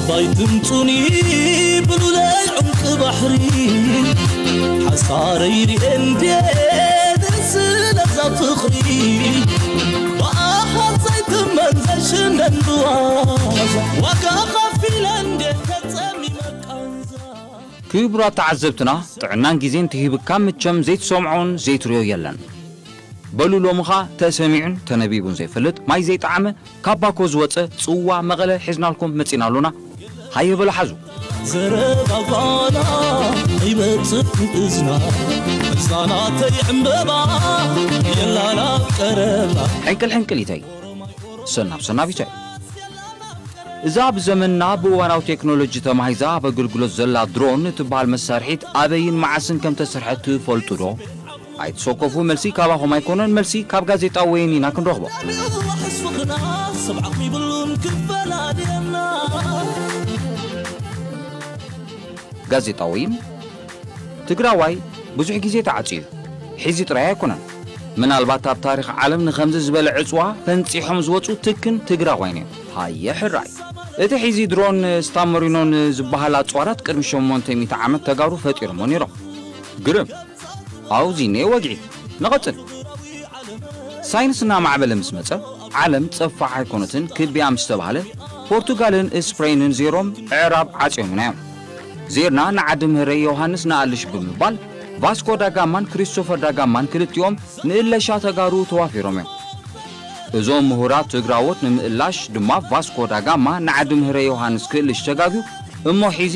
ባይ ትምጹኒ ብሉለይ ዑምቂ ባሕሪ ሓሳረይ ርኤ እንዴ ደስ ለዛ ፍቕሪ ብኣሃት ዘይትመን ዘይሽነን ብዋዛ ዋጋ ኸፊለ እንዴ ተጸሚመ ቃንዛ ክቡራት ተዓዘብትና፣ ጥዕናን ግዜን ትሂብካ ምቸም ዘይትሰምዖን ዘይትሪኦ የለን። በሉ ሎምኻ ተሰሚዑን ተነቢቡን ዘይፈልጥ ማይ ዘይጠዓመ ካብ ባኮ ዝወጸ ጽዋ መቐለ ሒዝናልኩም መጺና ኣሎና። ሃየ በሉ ሓዙ። ዘረባ ጓና ይበጽሕ እዝና እዛናተይ ዕምበባ የላላ ቀረባ ሕንቅል ሕንቅሊተይ ሰናብ ሰናቢተይ እዛ ብዘመንና ብእዋናዊ ቴክኖሎጂ ተማሂዛ ኣብ ኣገልግሎት ዘላ ድሮን እትበሃል መሳርሒት ኣበይን መዓስን ከም ተሰርሐት ትፈልጡ ዶ? ኣይትሰከፉ፣ መልሲ ካባኹም ኣይኮነን፣ መልሲ ካብ ጋዜጣ ወይን ኢና ክንረኽቦ። ሕስፍኽና ሰብ ዓቕሚ ይብሉን ክፈላልየና ጋዜጣ ወይን ትግራዋይ ብዙሕ ግዜ ተዓጽዩ እዩ። ሕዚ ጥራይ ኣይኮነን። ምናልባት ኣብ ታሪኽ ዓለም ንኸምዚ ዝበለ ዕጽዋ ፈንጺሖም ዝወጹ ትክን ትግራዋይን እዮም። ሃየ ሕራይ። እቲ ሕዚ ድሮን ስታን መሪኖን ዝበሃል ኣጽዋራት ቅድሚ ሸሞንተ ሚእቲ ዓመት ተጋሩ ፈጢሮሞ ነይሮም። ግርም። ኣውዚ እኒኤ ወግዒ። ንቐጽል። ሳይንስ እናማዕበለ ምስ መጸ፣ ዓለም ጸፋሕ ኣይኮነትን ክቢያ ምስ ተባህለ፣ ፖርቱጋልን ስፕሬንን ዜሮም ኣዕራብ ዓጽዮምና እዮም። ዜርና ንዓዲ ምህረይ ዮሃንስ ንኣልሽ ብምባል፣ ቫስኮ ዳጋማን ክሪስቶፈር ዳጋማን ክልቲኦም ንእለሻ ተጋሩ ተዋፊሮም እዮም። እዞም ምሁራት ትግራዎት ንምእላሽ ድማ ቫስኮ ዳጋማ ንዓዲ ምህረይ ዮሃንስ ክእልሽ ተጋግዩ እሞ ሒዚ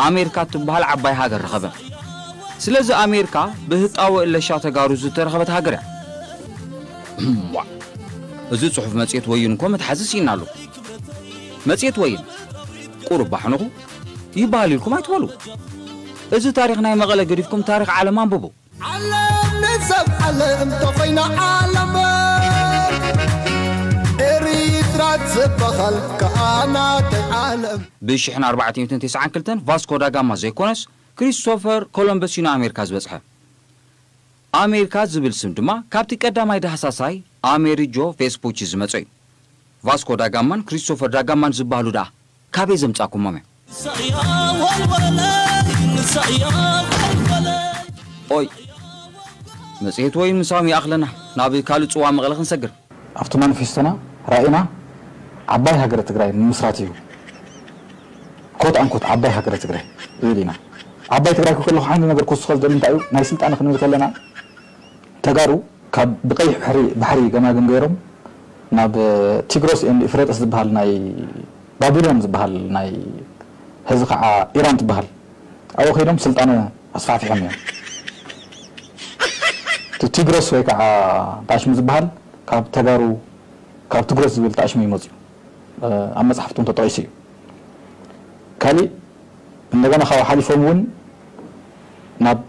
ኣሜሪካ እትበሃል ዓባይ ሃገር ረኸበ። ስለዚ ኣሜሪካ ብህጣወ እለሻ ተጋሩ ዝተረኸበት ሃገር እያ። ዋእ፣ እዚ ጽሑፍ መጽሔት ወይን እኮ መትሓዚ ስኢንናሉ። መጽሔት ወይን ቁሩብ ባሕንኹ ይበሃል ኢልኩም ኣይትበሉ። እዚ ታሪኽ ናይ መቐለ ገዲፍኩም ታሪኽ ዓለም ኣንብቡ። ዓለም ንሰብ ዓለም ተኾይና ዓለም ኤሪትራ ዝበሃል ከኣ ናተይ ዓለም ብ ኣርባዕተ ሚእትን ተስዓን ክልተን ቫስኮ ዳጋማ ዘይኮነስ ክሪስቶፈር ኮሎምበስ እዩ ንኣሜሪካ ዝበጽሐ። ኣሜሪካ ዝብል ስም ድማ ካብቲ ቀዳማይ ዳህሳሳይ ኣሜሪጆ ቬስፑቺ ዝመጸ እዩ። ቫስኮ ዳጋማን ክሪስቶፈር ዳጋማን ዝበሃሉ ደኣ ካበይ ዘምጻእኩሞም እዮም? ንሳእያ ወልወለይ ንሳእያ ወልወለይ ኦይ መጽሔት ወይን ምሳም ይኣኽለና ናብ ካልእ ጽዋ መቐለ ክንሰግር። ኣብቲ ማኒፌስቶና ራኢና ዓባይ ሃገረ ትግራይ ምምስራት እዩ። ኮት ኣንኮት ዓባይ ሃገረ ትግራይ ዝብል ኢና። ዓባይ ትግራይ ክከለኹ ሓንቲ ነገር ክውስኸል ደሊ እንታይ እዩ ናይ ስልጣነ ክንብል ከለና ተጋሩ ካብ ብቀይሕ ባሕሪ ባሕሪ ገማግም ገይሮም ናብ ቲግሮስ ኤንድ ኢፍረጥስ ዝበሃል ናይ ባቢሎን ዝበሃል ናይ ሕዚ ከዓ ኢራን ትበሃል ኣብኡ ከይዶም ስልጣነ ኣስፋሕፊሖም እዮም። እቲ ቲግሮስ ወይ ከዓ ጣሽሚ ዝበሃል ካብ ተጋሩ ካብ ትግሮስ ዝብል ጣሽሚ ይመፅኡ ኣብ መፅሓፍቲ እውን ተጠቂሱ እዩ። ካሊእ እንደገና ካብኡ ሓሊፎም እውን ናብ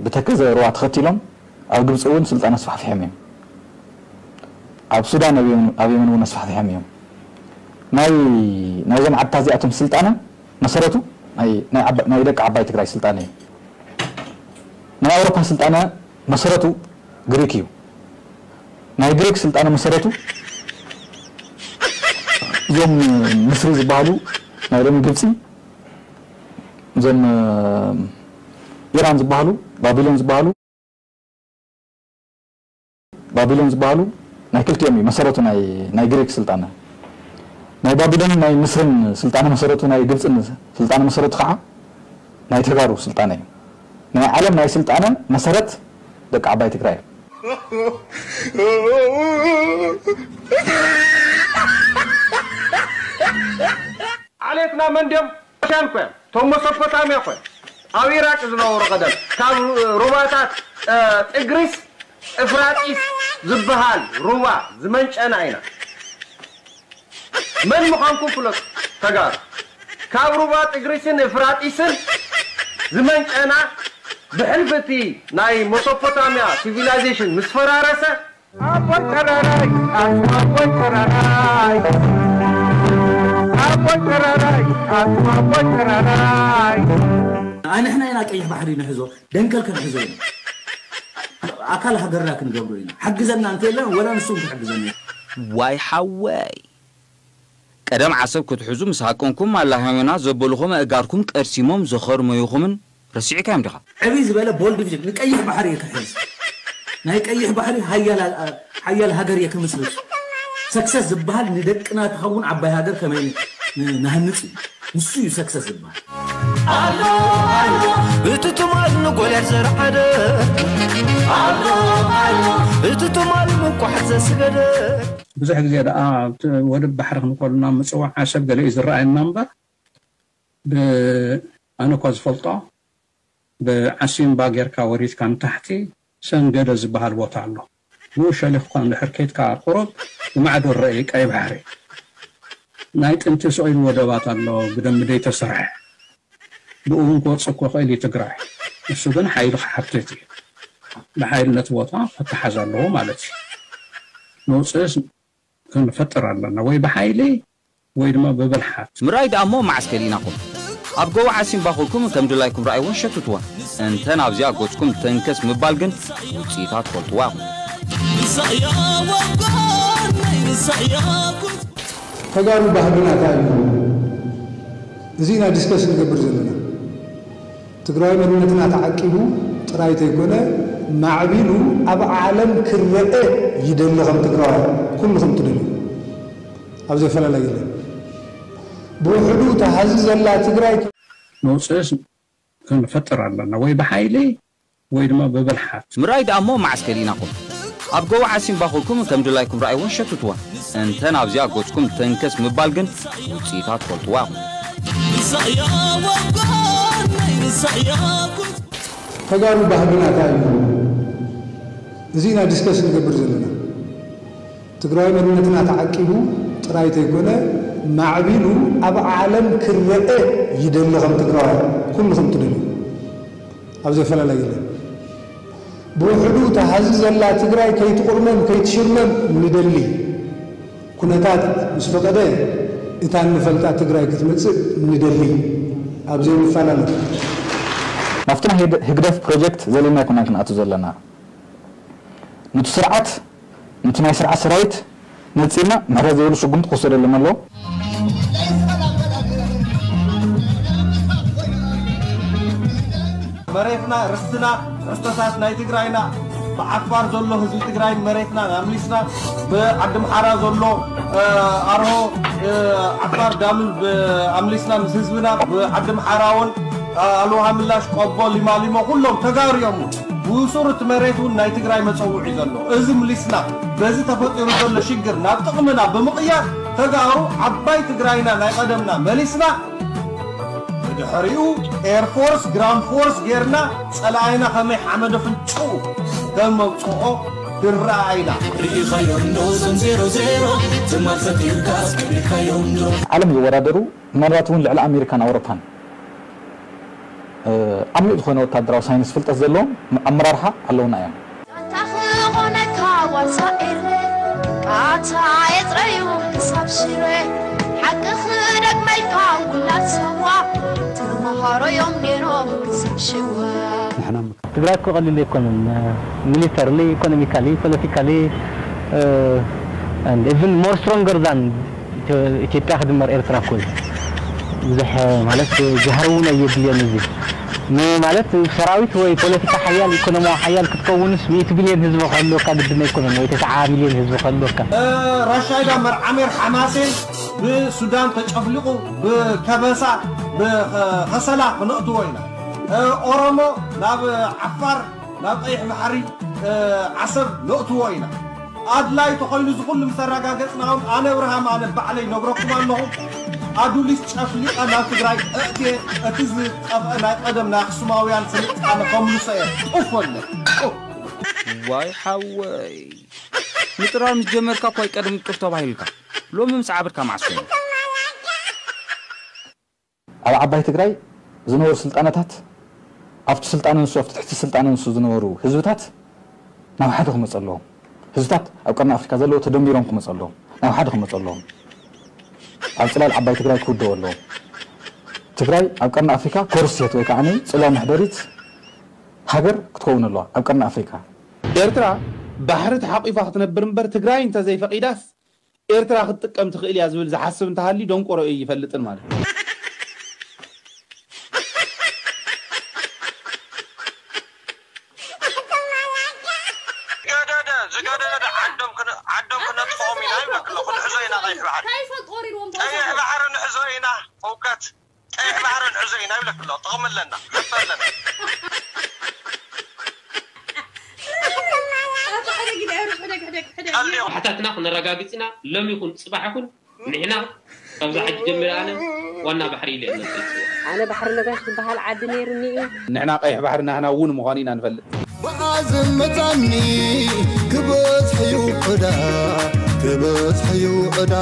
ብተከዘ ሩባ ተኸቲሎም ኣብ ግብፂ እውን ስልጣነ ኣስፋሕፊሖም እዮም። ኣብ ሱዳን ኣብ የመን እውን ኣስፋሕፊሖም እዮም። ናይ ናይዞም ዓድታት እዚኣቶም ስልጣነ መሰረቱ ናይ ደቂ ዓባይ ትግራይ ስልጣነ እዩ። ናይ ኣውሮፓ ስልጣነ መሰረቱ ግሪክ እዩ። ናይ ግሪክ ስልጣነ መሰረቱ እዞም ምስሪ ዝበሃሉ ናይ ሎሚ ግብፂ እዞም ኢራን ዝበሃሉ ባቢሎን ዝበሃሉ ባቢሎን ዝበሃሉ ናይ ክልቲኦም እዩ መሰረቱ ናይ ናይ ግሪክ ስልጣነ ናይ ባቢሎን ናይ ምስርን ስልጣነ መሰረቱ ናይ ግብፅን ስልጣነ መሰረቱ ከዓ ናይ ተጋሩ ስልጣነ እዩ። ናይ ዓለም ናይ ስልጣነ መሰረት ደቂ ዓባይ ትግራይ እዩ። ዓሌትና መን ድዮም? ሻን ኮ እዮም። ቶም መሶፖታምያ ኮ እዮም። ኣብ ኢራቅ ዝነበሩ ቀደም ካብ ሩባታት ጥግሪስ እፍራጢስ ዝበሃል ሩባ ዝመንጨና ኢና። መን ምዃንኩም ፍለጡ ተጋሩ። ካብ ሩባ ጥግሪስን እፍራጢስን ዝመንጨና ብሕልፊ እቲ ናይ መሶፖታምያ ሲቪላይዜሽን ምስ ፈራረሰ ኣቦይ ተራራይ ኣቱም ኣቦይ ተራራይ ኣቦይ ተራራይ ኣቱም ኣቦይ ተራራይ ኣንሕና ኢና ቀይሕ ባሕሪ ንሕዞ ደንከል ክንሕዞ ኢና ኣካል ሃገርና ክንገብሮ ኢና ሓግዘና እንተየለን ወላ ንሱ ክሕግዘና ዋይ ሓወይ ቀደም ዓሰብ ክትሕዙ ምስ ሃቀንኩም ኣላሃዮና ዘበሉኹም ኣእጋርኩም ቀርሲሞም ዘኸርመዩኹምን ረሲዕካዮም ዲኻ? ዕብይ ዝበለ ቦልድ ቪዥን ንቀይሕ ባሕሪ እየ ክሕዝ። ናይ ቀይሕ ባሕሪ ሓያል ሃገር እየ ክምስርት። ሰክሰስ ዝበሃል ንደቅና ትኸውን ዓባይ ሃገር ከመይ ንሃንፅ እዩ። ንሱ እዩ ሰክሰስ ዝበሃል። ኣሎ ኣሎ እቲ ትማል ንጎልያድ ዘርዓደ ኣሎ ኣሎ እቲ ትማል ምቋሕ ዘስገደ ብዙሕ ግዜ ደኣ ወደብ ባሕሪ ክንከሉ ናብ ምጽዋዕ ዓሰብ ገለ እዩ ዝረኣየና እምበር ኣነ እኳ ዝፈልጦ ብዓሲምባ ጌርካ ወሪድካ ንታሕቲ ሰንገደ ዝበሃል ቦታ ኣሎ። ብኡ ሸሊኽኳ እንድሕር ከይድካ ቁሩብ ብማዕዶ ረኢ ቀይ ባሕሪ። ናይ ጥንቲ ስቕ ኢሉ ወደባት ኣሎ ብደምቢ ዘይተሰርሐ። ብኡ እውን ክወፅእ እኮ ይኽእል እዩ ትግራይ። እሱ ግን ሓይሊ ክሓትት እዩ። ብሓይሊ ነቲ ቦታ ክተሓዝ ኣለዎ ማለት እዩ። ነውፅእስ ክንፈጥር ኣለና ወይ ብሓይሊ ወይ ድማ ብብልሓት። ምርኣይ ደኣ እሞ መዓስ ከሊእናኹም? ኣብ ጎቦ ዓሲምባ ኾንኩም ከም ድላይኩም ረኣይዎን ሸትትዎን። እንተ ናብዚኣ ገጽኩም ተንከስ ምባል ግን ውጽኢታ ትፈልጥዋ ኢኹም። ተጋሩ ባህግና እንታይ እዩ? እዚ ኢና ዲስከስ ንገብር ዘለና። ትግራዊ መንነትና ተዓቂቡ ጥራይ ተይኮነ ማዕቢሉ ኣብ ዓለም ክረአ ይደሊ ከም ትግራዋይ ኩሉ ከም ትደልዩ ኣብ ዘፈላላይ የለን። ብውሕዱ ተሃዚ ዘላ ትግራይ ነውፅእስ ክንፈጥር ኣለና ወይ ብሓይሊ ወይ ድማ ብብልሓት። ምርኣይ ደኣ እሞ መዓስ ከሊእናኹም። ኣብ ጎቦ ዓሲምባ ኾንኩም ከም ድላይኩም ረኣይዎን ሸትትዎን። እንተ ናብዚኣ ገጽኩም ተንከስ ምባል ግን ውጽኢታ ትፈልጥዋ ኢኹም። ተጋሩ ባህግና እንታይ እዩ? እዚ ኢና ዲስከስ ንገብር ዘለና። ትግራዊ መንነትና ተዓቂቡ ጥራይ ተይኮነ ማዕቢሉ ኣብ ዓለም ክረአ ይደሊ ከም ትግራዋይ ኩሉ ከም ትደልዩ ኣብ ዘፈላላይ የለን። ብውሕዱ ተሃዚ ዘላ ትግራይ ከይትቑርመም ከይትሽርመም ንደሊ። ኩነታት ምስ ፈቐደ እታ እንፈልጣ ትግራይ ክትመፅእ ንደሊ። ኣብ ዘይንፈላለ። ናብቲ ናይ ህግደፍ ፕሮጀክት ዘለና ኣይኮናን ክንኣቱ ዘለና። ንቲ ስርዓት ንቲ ናይ ስርዓት ሰራዊት ነፂልና ምሕረት ዘይብሉ ስጉምቲ ክወሰደሎም ኣለዎ። መሬትና ርስትና ትሕዝቶታት ናይ ትግራይና ብዓፋር ዘሎ ህዝቢ ትግራይን መሬትናን ኣምሊስና ብዓዲ ምሓራ ዘሎ ኣርሆ ዓፋር ዳሉል ኣምሊስና ምስ ህዝብና ብዓዲ ምሓራ እውን ኣልውሃ ምላሽ ቆቦ ሊማሊሞ ኩሎም ተጋሩ እዮም። ብሱር እቲ መሬት እውን ናይ ትግራይ መፀውዒ ዘሎ እዚ ምሊስና በዚ ተፈጢሩ ዘሎ ሽግር ናብ ጥቕምና ብምቕያር ተጋሩ ዓባይ ትግራይና ናይ ቐደምና መሊስና ብድሕሪኡ ኤርፎርስ ግራንድ ፎርስ ጌርና ፀላኢና ከመይ ሓመደ ፍንጭኡ ከም መውፅኦ ድረኣይና። ርኢኻዮም ዶ እዞም ዜሮ ዜሮ ትማል ፈጢርካስ ቀቢርካዮም ዶ። ዓለም ዝወዳደሩ ምናልባት እውን ልዕሊ ኣሜሪካን ኣውሮፓን ዓሚቕ ዝኾነ ወታደራዊ ሳይንስ ፍልጠት ዘለዎም ኣመራርሓ ኣለውና እዮም። ዛንታ ክኾነካ ዋርሳኤ ቃታ የጥረዩ ክሳብ ሽረ ሓቂ ክደግመልካ ውላድ ሰዋ ተምሃሮ እዮም ነይሮም ክሳብ ሽዋ ንሕና ትግራይ እኮ ቀሊል ኣይኮነን። ሚሊተርሊ፣ ኢኮኖሚካሊ፣ ፖለቲካሊ and even more stronger than ኢትዮጵያ ክድመር ኤርትራ እኮ እዩ። ብዙሕ ማለት ዝሃርውና የድልየን እዚ ማለት ሰራዊት ወይ ፖለቲካ ሓያል ኢኮኖሚያዊ ሓያል ክትከውንስ ሚእቲ ቢልዮን ህዝቢ ክህልወካ ግድን ኣይኮነን ወይ ተስዓ ሚልዮን ህዝቢ ክህልወካ። ራሻይዳ መርዓሜር ሓማሴን ብሱዳን ተጨፍሊቑ ብከበሳ ብኸሰላ ክነእትዎ ኢና። ኦሮሞ ናብ ዓፋር ናብ ቀይሕ ባሕሪ ዓሰብ ነእትዎ ኢና። ኣድላይ ተኾይኑ እዚ ኩሉ ምስ ኣረጋገጽና እውን ኣነ ኣብርሃም ኣነ ባዕለይ ነግረኩም ኣለኹ። ኣዱሊስ ጨፍሊቐ ናብ ትግራይ እእትየ እቲ ዝጠፍአ ናይ ቀደም ናይ ኣኽሱማውያን ስልጣነ ከምልሶ እየ። ጡፍ ወለ ጡፍ። ዋይ ሓወይ ምጥራር ምስ ጀመርካ እኳ ይቀድም ጡፍ ተባሂልካ ሎሚ ምስ ዓበድካ መዓስ ኮይኑ። ኣብ ዓባይ ትግራይ ዝነበሩ ስልጣነታት ኣብቲ ስልጣነ ንሱ ኣብቲ ትሕቲ ስልጣነ ንሱ ዝነበሩ ህዝብታት ናብ ሓደ ክመፁ ኣለዎም። ህዝብታት ኣብ ቀርኒ ኣፍሪካ ዘለዉ ተደሚሮም ክመፁ ኣለዎም። ናብ ሓደ ክመፁ ኣለዎም። ኣብ ፅላል ዓባይ ትግራይ ክውደቡ ኣለዎም። ትግራይ ኣብ ቀርኒ ኣፍሪካ ኮርሴት ወይ ከዓ ፅላል መሕደሪት ሃገር ክትከውን ኣለዋ ኣብ ቀርኒ ኣፍሪካ። ኤርትራ ባሕሪ ተሓቒፋ ክትነብር እምበር ትግራይ እንተዘይፈቒዳስ ኤርትራ ክትጥቀም ትኽእል እያ ዝብል ዝሓስብ እንተሃልዩ ደንቆሮ እዩ ይፈልጥን ማለት እዩ። ገደደ ዝገደደ ዓዶም ክነ- ዓዶም ክነጥፎም ኢና ይብለክ ኣለኹ። ንሕዞ ኢና ቀይሕ ባሕሪ። እንታይ ይፈልጦ ወሪድዎም ቀይሕ ባሕሪ ንሕዞ ኢና። እውቀት ቀይሕ ባሕሪ ንሕዞ ኢና ይብለክ ኣለኹ። ጥቕሚ ኣለና። ሓቂ ኣለና። ኣቶ ሕደግ ኢለ ሕደግ ሕደግ ሕደግ ቀልዲ ኢኹም። ኣሕታትና ክነረጋግጽ ኢና። ሎም ይኹን ጽባሕ ይኹን ንሕና ካብዛ ሕጂ ጀሚረ ኣነ ዋና ባሕሪ ኢለ እየ ዝመጽእ። ኣነ ባሕሪ ነጋሽ ዝበሃል ዓዲ ነይሩኒ እዩ። ንሕና ቀይሕ ባሕሪ ናህና እውን ምዃኑ ኢና ንፈልጥ። ብሓዘን መጻኒ ክበዝሕ እዩ ዕዳ ክበዝሕ እዩ ዕዳ